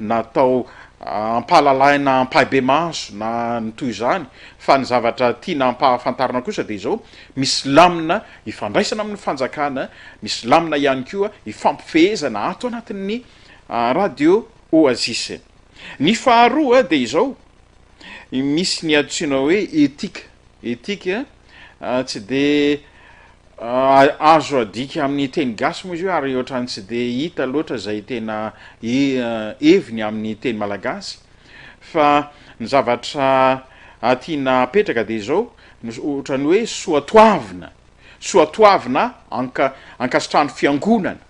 natao ampahalalahina ampahibemaso na ny toy izany fa ny zavatra tiana ampahafantarina kosa dia izao, misy lamina ifandraisana amin'ny fanjakana, misy lamina ihany koa ifampifehezana ato anatin'ny radio Oasis. Ny faharoa dia izao, misy ny antsoina hoe éthique, éthique tsy dia Azo adika amin'ny teny gasy moa izy io ary ohatran'ny tsy dia hita loatra izay tena heviny amin'ny teny malagasy fa ny zavatra tiana apetraka dia izao, ohatran'ny hoe soatoavina, soatoavina anka- ankasitrahan'ny fiangonana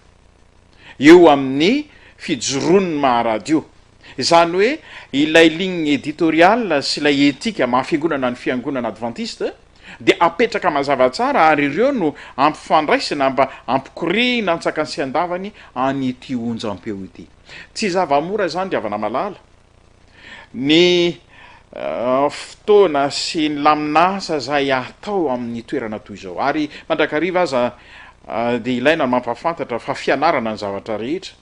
eo amin'ny fijoroan'ny maha radio. Izany hoe ilay ligne éditoriale sy ilay éthique maha fiangonana ny fiangonana advantiste dia apetraka mazava tsara ary ireo no ampifandraisina mba hampikoriana antsakany sy andavany an'ity onjampeo ity. Tsy zava-mora izany ry havana malala. Ny fotoana sy ny lamin'asa izay atao amin'ny toerana toy izao. Ary mandrakariva aza dia ilaina ny mampahafantatra fa fianarana ny zavatra rehetra.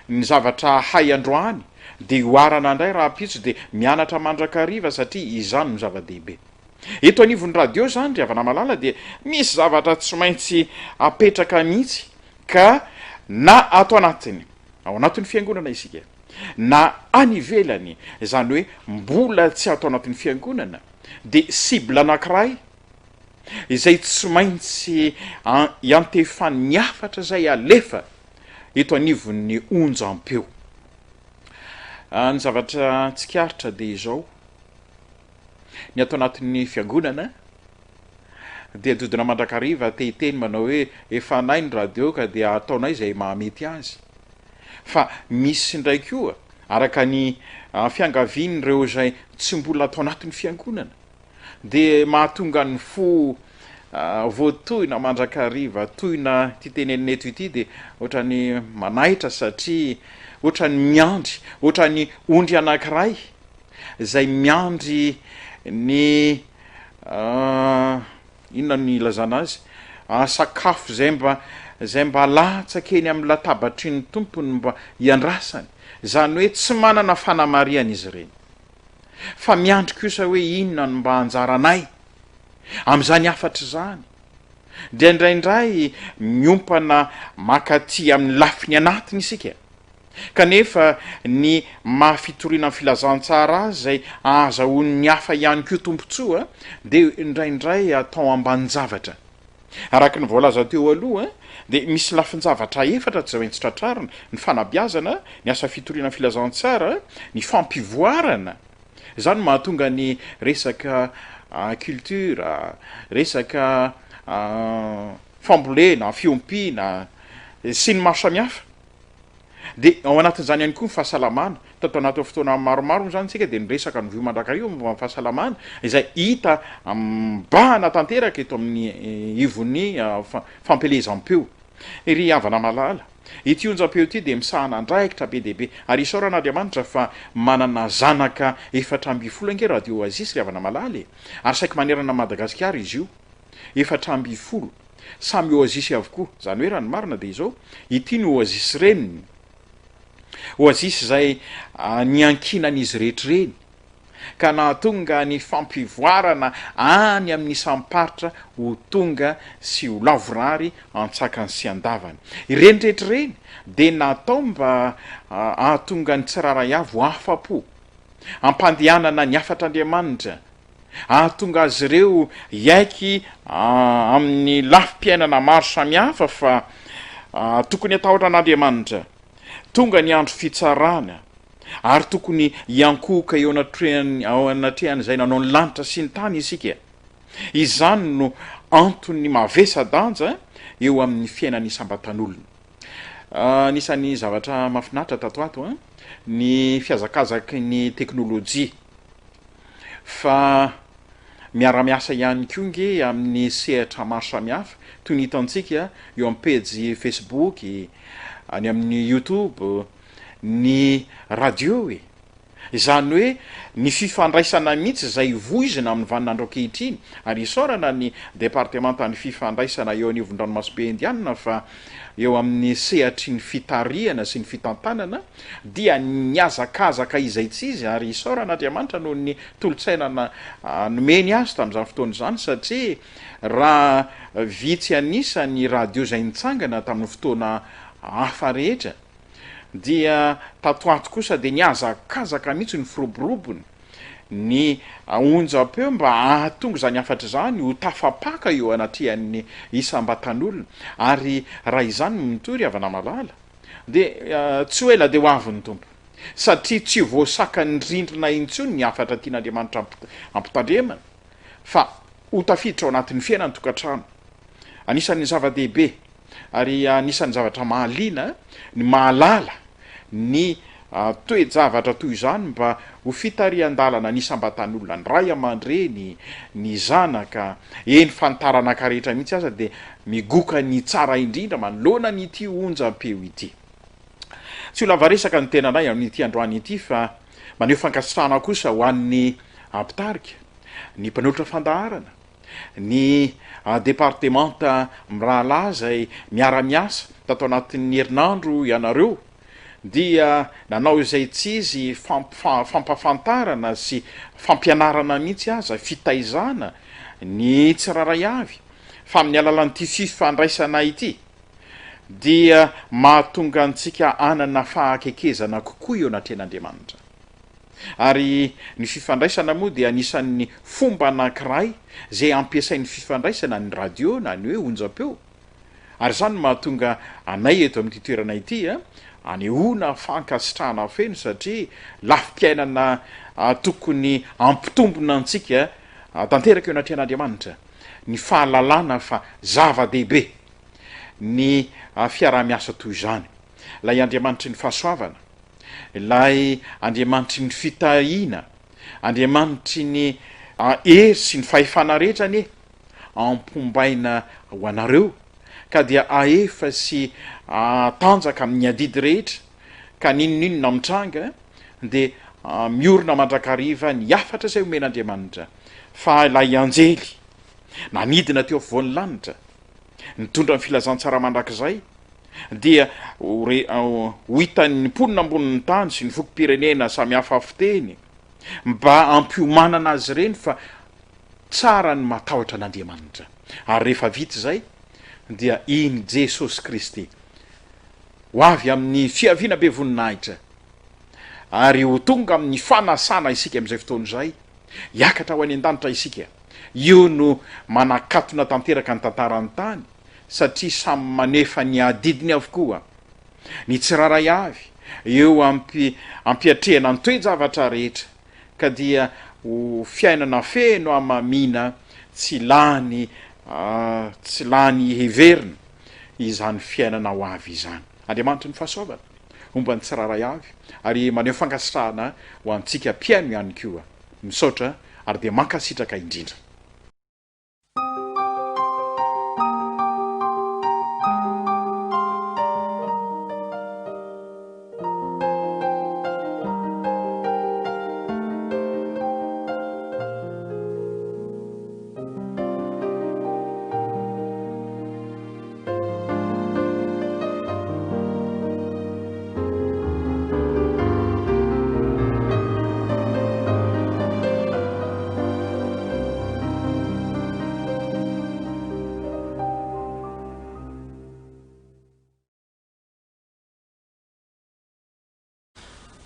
Ny zavatra hay androany dia oharana indray rahampitso dia mianatra mandrakariva satria izany no zava-dehibe. Eto anivon'ny radio izany ry havana malala dia misy zavatra tsy maintsy apetraka mihitsy ka na ato anatiny, ao anatin'ny fiangonana isika, na any ivelany, izany hoe mbola tsy ato anatin'ny fiangonana, dia cible anankiray izay tsy maintsy iantefan'ny hafatra izay alefa eto anivon'ny onjam-peo. Ny zavatra tsikaritra dia izao, Ny ato anatin'ny fiangonana dia dodona mandrakariva te hiteny manao hoe efa anay ny radio ka dia ataonay izay mahamety azy. Fa misy indray koa araka ny fiangavian'ireo izay tsy mbola ato anatin'ny fiangonana dia mahatonga ny fo voatohina mandrakariva, tohina ity tenenina eto ity dia ohatran'ny manaitra satria ohatran'ny miandry, ohatran'ny ondry anankiray izay miandry ny inona no ilazana azy, sakafo izay mba izay mba latsaka eny amin'ny latabatry ny tompony mba hiandrasany, izany hoe tsy manana fanamarihana izy ireny fa miandry kosa hoe inona no mba anjaranay amin'izany hafatra izany, dia indraindray miompana mankaty amin'ny lafiny anatiny isika. Kanefa ny maha fitoriana ny filazantsara azy izay ahazahoan'ny hafa ihany koa tombontsoa dia indraindray atao ambanin-javatra. Araka ny voalaza teo aloha dia misy lafin-javatra efatra tsy maintsy tratrarina, ny fanabeazana, ny asa fitoriana ny filazantsara, ny fampivoarana, izany no mahatonga ny resaka culture, resaka fambolena, fiompiana sy ny maro samihafa. Dia ao anatin'izany ihany koa ny fahasalamana. Tato anatin'ny fotoana maromaro moa izany isika dia niresaka ny vohy mandrakariva momba ny fahasalamana izay hita mibahana tanteraka eto amin'ny ivon'ny fampielezam-peo. Ry havana malala, ity onjam-peo ity dia misahana andraikitra be dia be ary isaorana Andriamanitra fa manana zanaka 14 ange Radio Oasis ry havana malala e! Ary saiky manerana an'i Madagasikara izy io. 14. Samy oasis avokoa. Izany hoe raha ny marina dia izao, ity ny oasis reniny. Oasis izay niankinan'izy rehetra ireny, ka nahatonga ny fampivoarana any amin'ny isam-paritra ho tonga sy ho lavorary an-tsakany sy an-davany. Ireny rehetra ireny dia natao mba hahatonga ny tsirairay avy ho afa-po, hampandehanana ny hafatr'Andriamanitra, Hahatonga azy ireo hiaiky amin'ny lafim-piainana maro samihafa fa tokony hatahotra an'Andriamanitra. Tonga ny andro fitsarana, ary tokony hiankohoka eo anatrehan'izay nanao ny lanitra sy ny tany isika. Izany no antony mavesa-danja eo amin'ny fiainan'ny isam-batan'olona. Anisan'ny zavatra mahafinaritra tato ato ny fihazakazaky ny teknolojia. Fa miara-miasa ihany koa nge amin'ny sehatra maro samihafa, toy ny hitantsika eo amin'ny pejy Facebook, any amin'ny YouTube, ny radio e! Izany hoe ny fifandraisana mihitsy izay voizina amin'ny vaninandro ankehitriny, ary isaorana ny departemantan'ny fifandraisana eo anivon'ny ranomasimbe Indianina fa eo amin'ny sehatry ny fitarihana sy ny fitantanana dia nihazakazaka izaitsizy ary isaorana Andriamanitra noho ny tolo-tsaina nomeny azy tamin'izany fotoana izany satria raha vitsy an'isa ny radio izay nitsangana tamin'ny fotoana hafa rehetra dia tato ato kosa dia nihazakazaka mihitsy ny firoborobony ny onjam-peo mba hahatonga izany hafatra izany ho tafapaka eo anatrehan'ny isam-batan'olona. Ary raha izany no mitohy ry havana malala dia tsy ho ela dia ho avy ny Tompo satria tsy voasakan'ny rindrina intsony ny hafatra tian'Andriamanitra hampitandremana fa ho tafiditra ao anatin'ny fiainan'ny tokantrano. Anisan'ny zava-dehibe Ary anisan'ny zavatra mahaliana ny mahalala ny toe-javatra toy izany mba ho fitarihan-dalana ny isam-batan'olona, ny ray aman-dreny, ny zanaka, eny fa ny taranaka rehetra mihitsy aza dia migoka ny tsara indrindra manoloana an'ity onjam-peo ity. Tsy ho lava resaka ny tenanay amin'ity androany ity fa maneho fankasitrahana kosa ho an'ny mpitarika, ny mpanolotra fandaharana, Ny departemanta mirahalahy izay miara-miasa tato anatin'ny herinandro ianareo dia nanao izay tsy izy fampahafantarana sy fampianarana mihitsy aza, fitaizana ny tsirairay avy fa amin'ny alalan'ity fifandraisana ity dia mahatonga antsika hanana fahakekezana kokoa eo anatrehan'Andriamanitra. Ary ny fifandraisana moa dia anisan'ny fomba anankiray izay ampiasain'ny fifandraisana ny radio na ny hoe onjam-peo. Ary izany no mahatonga anay eto amin'ity toerana ity anehoana fankasitrahana feno satria lafim-piainana tokony hampitombina antsika tanteraka eo anatrehan'Andriamanitra ny fahalalana fa zava-dehibe ny fiaraha-miasa toy izany. Ilay Andriamanitry ny fahasoavana Ilay Andriamanitry ny fitahiana, Andriamanitry ny hery sy ny fahefana rehetra anie ampombaina ho anareo, ka dia hahefa sy hatanjaka amin'ny adidy rehetra, ka n'inon'inona mitranga dia miorina mandrakariva ny hafatra izay omen'Andriamanitra, fa ilay anjely nanidina teo afovoan'ny lanitra, nitondra ny filazantsara mandrakizay, dia ho re, ho hitan'ny mponina ambonin'ny tany sy ny fokom-pirenena samihafa fiteny, mba hampiomanana azy ireny fa tsara ny matahotra an'Andriamanitra. Ary rehefa vita izay, dia iny Jesosy Kristy ho avy amin'ny fiaviana be voninahitra, ary ho tonga amin'ny fanasana isika amin'izay fotoana izay, hiakatra ho any an-danitra isika. Io no manakatona tanteraka ny tantaran'ny tany, satria samy manefa ny adidiny avokoa ny tsirairay avy eo ampiatrehana ny toe-javatra rehetra ka dia ho fiainana feno hamamiana tsy lany tsy lany heverina izany fiainana ho avy izany. Andriamanitry ny fahasoavana homba ny tsirairay avy ary maneho fankasitrahana ho antsika mpihaino ihany koa. Misaotra ary dia mankasitraka indrindra.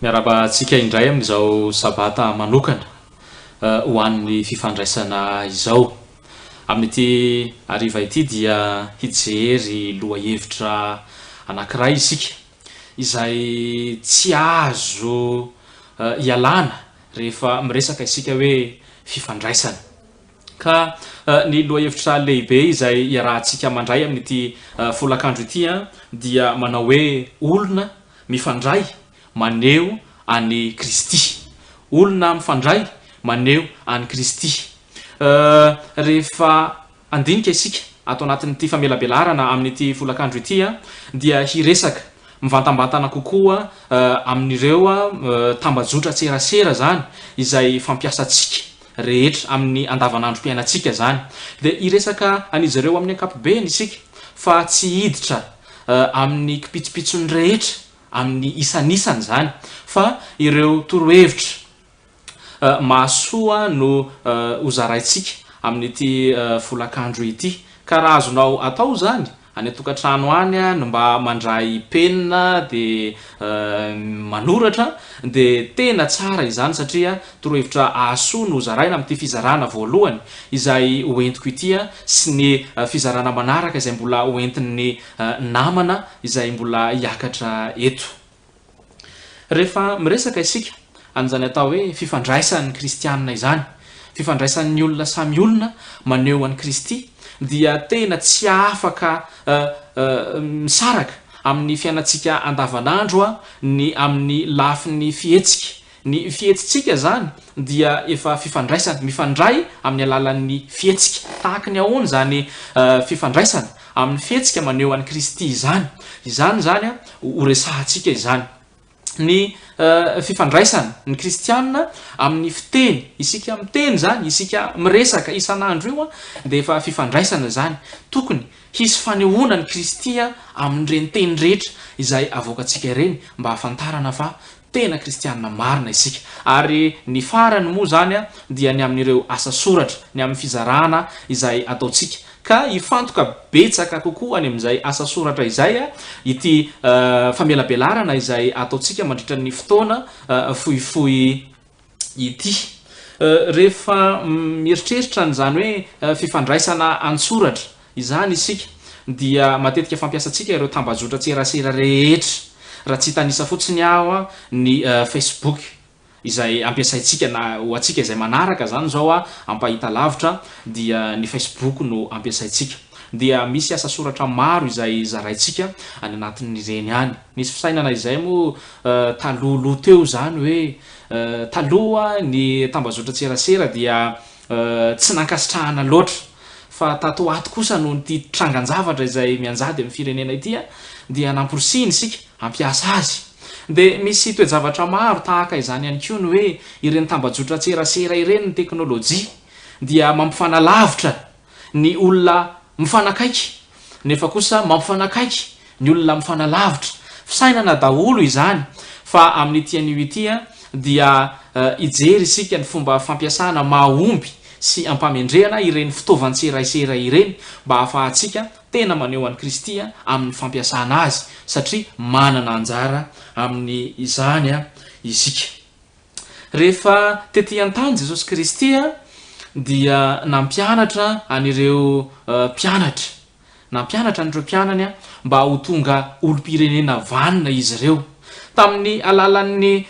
Miarahaba antsika indray amin'izao sabata manokana ho an'ny fifandraisana izao. Amin'ity hariva ity dia hijery lohahevitra anankiray isika izay tsy azo ialana rehefa miresaka isika hoe fifandraisana. Ka ny lohahevitra lehibe izay iarahantsika mandray amin'ity folakandro ity dia manao hoe olona mifandray maneho an'i Kristy. Olona mifandray maneho an'i Kristy. Rehefa handinika isika ato anatin'ity famelabelarana amin'ity folakandro ity dia hiresaka. mivantambantana kokoa amin'ireo tambajotran-tserasera izany izay fampiasantsika rehetra amin'ny andavanandrom-piainantsika izany. Dia hiresaka an'izy ireo amin'ny ankapobeny isika fa tsy hiditra amin'ny kipitsopitsony rehetra amin'ny isanisany izany fa ireo torohevitra mahasoa no hozaraintsika amin'ity folakandro ity. Ka raha azonao atao izany, any an-tokantrano any no mba mandray penina dia manoratra dia tena tsara izany satria torohevitra hahasoa no hozaraina amin'ity fizarana voalohany izay hoentiko ity sy ny fizarana manaraka izay mbola hoentin'ny namana izay mbola hiakatra eto. Rehefa miresaka isika an'izany atao hoe fifandraisan'ny kristianina izany, fifandraisan'ny olona samy olona maneho an'i Kristy, dia tena tsy afaka misaraka amin'ny fiainantsika andavanandro ny amin'ny lafiny fihetsika. Ny fihetsitsika izany dia efa fifandraisana, mifandray amin'ny alalan'ny fihetsika. Tahaka ny ahoana izany fifandraisana amin'ny fihetsika maneho an'i Kristy izany? Izany izany horesahantsika izany. Ny fifandraisana ny kristiana amin'ny fiteny, isika miteny izany, isika miresaka isan'andro io dia efa fifandraisana izany. Tokony hisy fanehoana an'i Kristy amin'ireny teny rehetra izay avoakantsika ireny mba hahafantarana fa tena kristianina marina isika. Ary ny farany moa izany dia ny amin'ireo asa soratra, ny amin'ny fizarana izay ataontsika. Ka hifantoka betsaka kokoa any amin'izay asa soratra izay ity famelabelarana izay ataontsika mandritra ny fotoana fohifohy ity. Rehefa mieritreritra an'izany hoe fifandraisana an-tsoratra izany isika dia matetika fampiasantsika ireo tambajotran-tserasera rehetra, raha tsy hitanisa fotsiny aho ny Facebook izay ampiasaintsika na ho antsika izay manaraka izany izao ampahitalavitra dia ny Facebook no ampiasaintsika. Dia misy asa soratra maro izay zaraintsika any anatin'ireny any. Nisy fisainana izay moa talohaloha teo izany hoe Taloha ny tambazotran-tserasera dia tsy nankasitrahana loatra, fa tato ho ato kosa noho ity trangan-javatra izay mianjady amin'ny firenena ity dia namporisihina isika hampiasa azy. Dia misy toe-javatra maro tahaka izany ihany koa ny hoe ireny tambajotran-tserasera ireny ny teknolojia dia mampifanalavitra ny olona mifanakaiky nefa kosa mampifanakaiky ny olona mifanalavitra. Fisainana daholo izany fa amin'ity anio ity dia hijery isika ny fomba fampiasana mahomby sy ampamendrehana ireny fitaovan-tseraisera ireny mba hahafahantsika tena maneho an'i Kristy amin'ny fampiasana azy satria manana anjara amin'izany isika. Rehefa tetỳ an-tany Jesosy Kristy dia nampianatra an'ireo mpianatra, nampianatra an'ireo mpianany mba ho tonga olom-pirenena vanona izy ireo, tamin'ny alalan'ny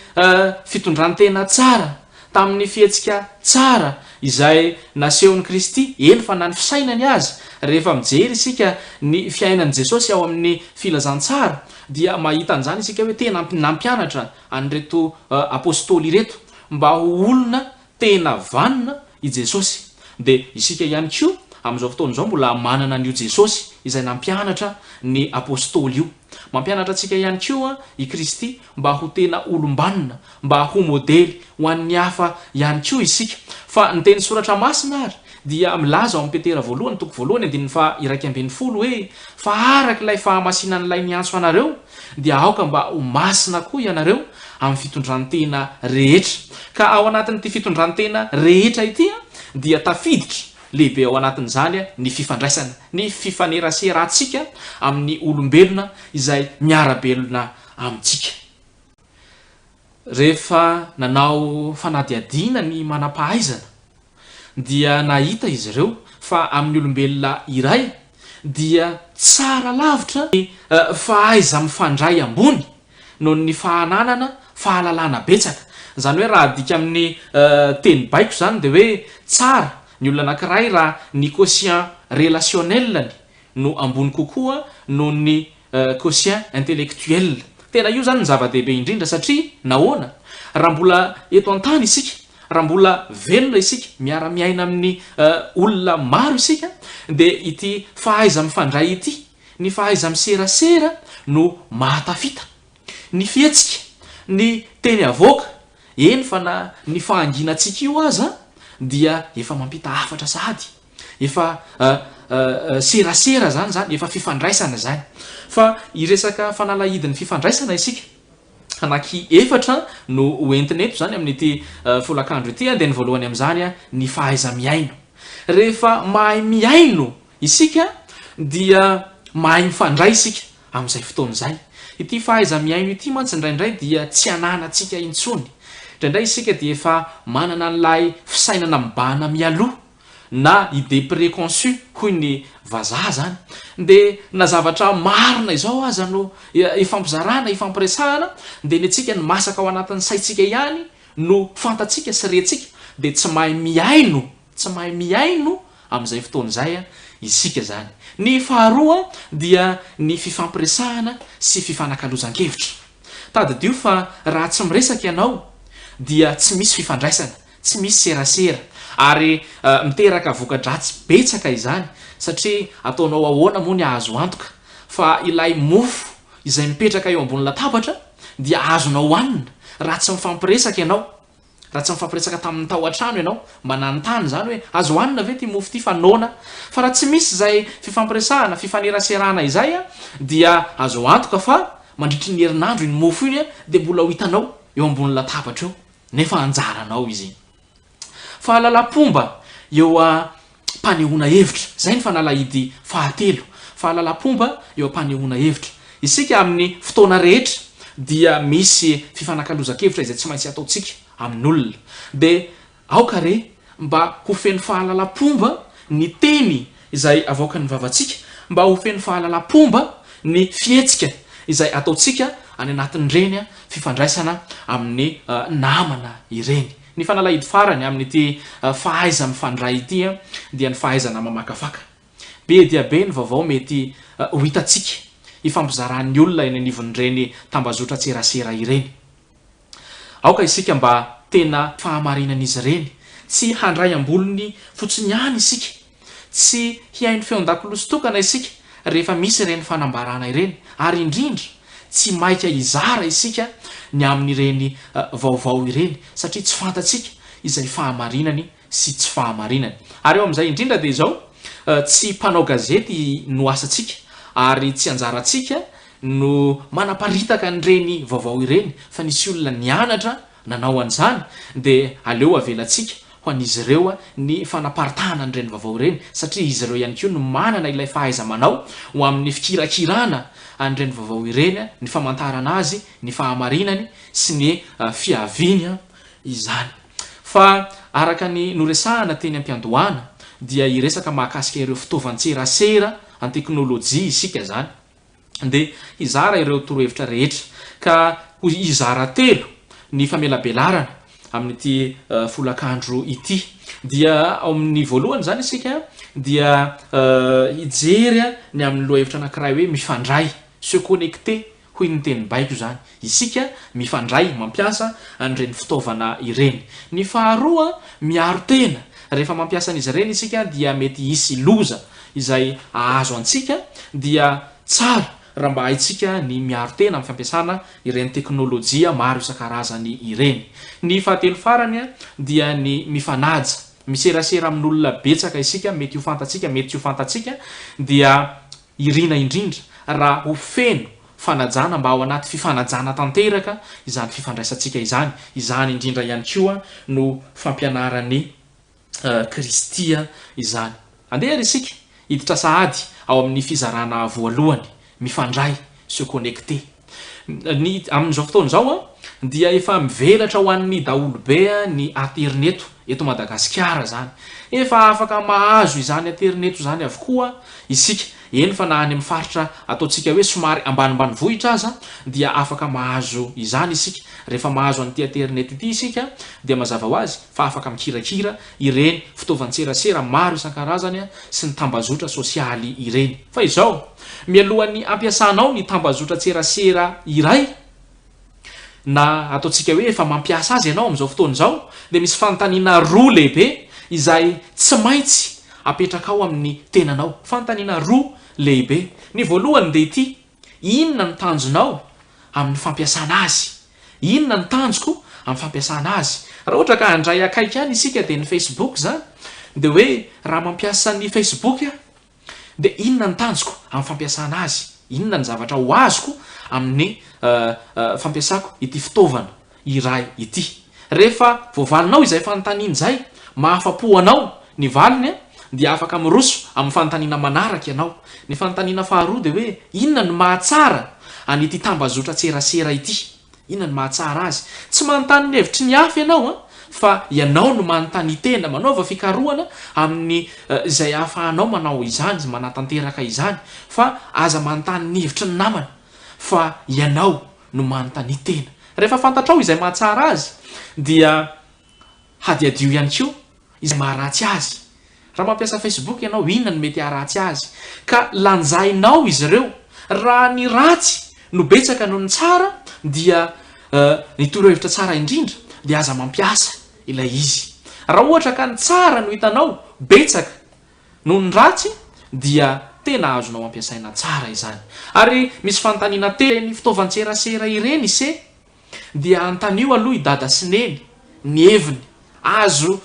fitondran-tena tsara, tamin'ny fihetsika tsara izay nasehon'i Kristy, eny fa na ny fisainany aza. Rehefa mijery isika ny fiainan'i Jesosy ao amin'ny Filazantsara dia mahita an'izany isika hoe tena nampianatra an'ireto Apostoly ireto mba ho olona tena vanona i Jesosy. Dia isika ihany koa amin'izao fotoana izao mbola manana an'io Jesosy izay nampianatra ny Apostoly io. Mampianatra antsika ihany koa i Kristy mba ho tena olom-banona, mba ho modely ho an'ny hafa ihany koa isika. Fa ny teny Soratra Masina ary dia milaza ao amin'ny Petera voalohany toko voalohany andininy faha 11 hoe, Fa araka ilay fahamasinan'ilay niantso anareo, dia aoka mba ho masina koa ianareo amin'ny fitondran-tena rehetra. Ka ao anatin'ity fitondran-tena rehetra ity dia tafiditra lehibe ao anatin'izany ny fifandraisana, ny fifaneraserantsika amin'ny olombelona izay miara-belona amintsika. Rehefa nanao fanadihadiana ny manam-pahaizana dia nahita izy ireo fa amin'ny olombelona iray dia tsara lavitra ny fahaiza-mifandray ambony noho ny fahananana fahalalana betsaka. Izany hoe raha adika amin'ny teny baiko izany dia hoe tsara ny olona anankiray raha ny quotient relationnel-ny no ambony kokoa noho ny quotient intellectuel. Tena io izany no zava-dehibe indrindra satria nahoana? Raha mbola eto an-tany isika, raha mbola velona isika, miara-miaina amin'ny olona maro isika dia ity fahaiza-mifandray ity Ny fahaiza-miserasera no mahatafita. Ny fihetsika, ny teny avoaka, eny fa na ny fahanginantsika io aza dia efa mampita hafatra sahady. Efa serasera izany izany, efa fifandraisana izany. Fa hiresaka fanalahidin'ny fifandraisana isika. Anaky efatra no ho entina eto izany amin'ity folakandro ity, dia ny voalohany amin'izany ny fahaiza-mihaino. Rehefa mahay mihaino isika dia mahay mifandray isika amin'izay fotoana izay. Ity fahaiza-mihaino ity mantsy indraindray dia tsy ananantsika intsony. Indraindray isika dia efa manana an'ilay fisainana mibahana mialoha na idée préconçue hoy ny vazaha zany, dia na zavatra marina izao aza no ifampizarana, ifampiresahana, dia ny antsika ny masaka ao anatin'ny saintsika ihany no fantatsika sy rentsika, dia tsy mahay mihaino, tsy mahay mihaino amin'izay fotoana izay isika izany. Ny faharoa dia ny fifampiresahana sy fifanakalozan-kevitra. Tadidio fa raha tsy miresaka ianao dia tsy misy fifandraisana, tsy misy serasera ary miteraka voka-dratsy betsaka izany satria ataonao ahoana moa ny ahazo antoka fa ilay mofo izay mipetraka eo ambony latabatra dia azonao hohanina raha tsy mifampiresaka ianao, raha tsy mifampiresaka tamin'ny tao an-trano ianao mba nanontany izany hoe azo hohanina ve ity mofo ity fa noana fa raha tsy misy izay fifampiresahana, fifaneraserana izay dia azo antoka fa mandritry ny herinandro iny mofo iny dia mbola ho hitanao eo ambony latabatra eo. Nefa anjaranao izy iny. Fahalalam-pomba eo am-panehoana hevitra. Izay ny fanalahidy fahatelo. Fahalalam-pomba eo am-panehoana hevitra. Isika amin'ny fotoana rehetra dia misy fifanakalozan-kevitra izay tsy maintsy ataontsika amin'olona. Dia aoka re mba ho feno fahalalam-pomba ny teny izay avoakan'ny vavantsika, mba ho feno fahalalam-pomba ny fihetsika izay ataontsika any anatin'ireny fifandraisana amin'ny namana ireny. Ny fanalahidy farany amin'ity fahaiza-mifandray ity dia ny fahaizana mamakafaka. Be dia be ny vaovao mety ho hitantsika ifampizaran'ny olona eny anivon'ireny tambazotran-tserasera ireny. Aoka isika mba tena fahamarinan'izy ireny, tsy handray am-bolony fotsiny ihany isika, tsy hihaino feon-dakolosy tokana isika rehefa misy ireny fanambarana ireny, ary indrindra tsy maika hizara isika ny amin'ireny vaovao ireny satria tsy fantatsika izay fahamarinany sy tsy fahamarinany. Ary eo amin'izay indrindra dia izao, tsy mpanao gazety no asantsika ary tsy anjarantsika no manaparitaka an'ireny vaovao ireny fa nisy olona nianatra nanao an'izany dia aleo avelantsika ho an'izy ireo ny fanaparitahana an'ireny vaovao ireny satria izy ireo ihany koa no manana ilay fahaiza-manao ho amin'ny fikirakirana an'ireny vaovao ireny, ny famantarana azy, ny fahamarinany sy ny fiaviany izany. Fa araka ny noresahana teny am-piandohana dia hiresaka mahakasika ireo fitaovan-tserasera an-teknolojia isika izany. Dia hizara ireo torohevitra rehetra. Ka ho hizara telo ny famelabelarana amin'ity folakandro ity. Dia ao amin'ny voalohany izany isika dia hijery ny amin'ny lohahevitra anankiray hoe mifandray, se connecter hoy ny teny baiko izany. Isika mifandray, mampiasa an'ireny fitaovana ireny. Ny faharoa, miaro tena. Rehefa mampiasa an'izy ireny isika dia mety hisy loza izay hahazo antsika, dia tsara raha mba haintsika ny miaro tena amin'ny fampiasana ireny teknolojia maro isan-karazany ireny. Ny fahatelo farany dia ny mifanaja. Miserasera amin'olona betsaka isika, mety ho fantatsika, mety tsy ho fantatsika, dia Irina indrindra raha ho feno fanajana mba ao anaty fifanajana tanteraka izany fifandraisantsika izany. Izany indrindra ihany koa no fampianaran'i Kristy izany. Andeha ary isika hiditra sahady ao amin'ny fizarana voalohany, mifandray, se connecter. Ny amin'izao fotoana izao dia efa mivelatra ho an'ny daholobe ny aterineto eto Madagasikara izany. Efa afaka mahazo izany aterineto izany avokoa isika, eny fa na any amin'ny faritra ataontsika hoe somary ambanimbanivohitra aza dia afaka mahazo izany isika. Rehefa mahazo an'ity aterineto ity isika dia mazava ho azy fa afaka mikirakira ireny fitaovan-tserasera maro isan-karazany sy ny tambazotra sosialy ireny. Fa izao, mialohan'ny hampiasanao ny tambazotran-tserasera iray, na ataontsika hoe efa mampiasa azy ianao amin'izao fotoana izao, dia misy fanontaniana roa lehibe izay tsy maintsy apetrakao amin'ny tenanao. Fanontaniana roa. lehibe. Ny voalohany dia ity, inona no tanjonao amin'ny fampiasana azy? Inona no tanjoko amin'ny fampiasana azy? Raha ohatra ka handray akaiky ihany isika dia ny Facebook izany, dia hoe raha mampiasa ny Facebook aho dia inona ny tanjoko amin'ny fampiasana azy? Inona ny zavatra ho azoko amin'ny fampiasako ity fitaovana iray ity? Rehefa voavalinao izay fanontaniana izay, mahafa-po anao ny valiny dia afaka miroso amin'ny fanontaniana manaraka ianao. Ny fanontaniana faharoa dia hoe inona no mahatsara an'ity tambazotran-tserasera ity? Inona no mahatsara azy? Tsy manontany ny hevitry ny hafa ianao an, fa ianao no manontania tena. Manaova fikarohana amin'ny izay ahafahanao manao izany, manatanteraka izany, fa aza manontany ny hevitry ny namana, fa ianao no manontania tena. Rehefa fantatrao izay mahatsara azy, dia hadihadio ihany koa izay maharatsy azy. Raha mampiasa Facebook ianao, inona no mety haharatsy azy? Ka lanjainao izy ireo. Raha ny ratsy no betsaka noho ny tsara dia ny torohevitra tsara indrindra dia aza mampiasa ilay izy. Raha ohatra ka ny tsara no hitanao betsaka noho ny ratsy dia tena azonao ampiasaina tsara izany. Ary misy fanontaniana telo. Ireny fitaovan-tserasera ireny ise Dia anontanio aloha i dada sy neny ny heviny, azo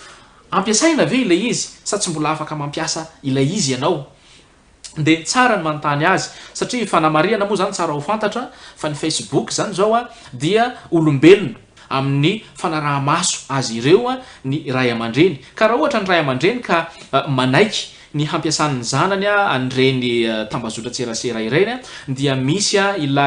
ampiasaina ve ilay izy sa tsy mbola afaka mampiasa ilay izy ianao? Dia tsara ny manontany azy satria fanamarihana moa izany tsara ho fantatra fa ny facebook izany izao dia olombelona amin'ny fanaraha-maso azy ireo ny ray aman-dreny ka raha ohatra ny ray aman-dreny ka manaiky ny hampiasan'ny zanany an'ireny tambazotran-tserasera ireny dia misy ilay.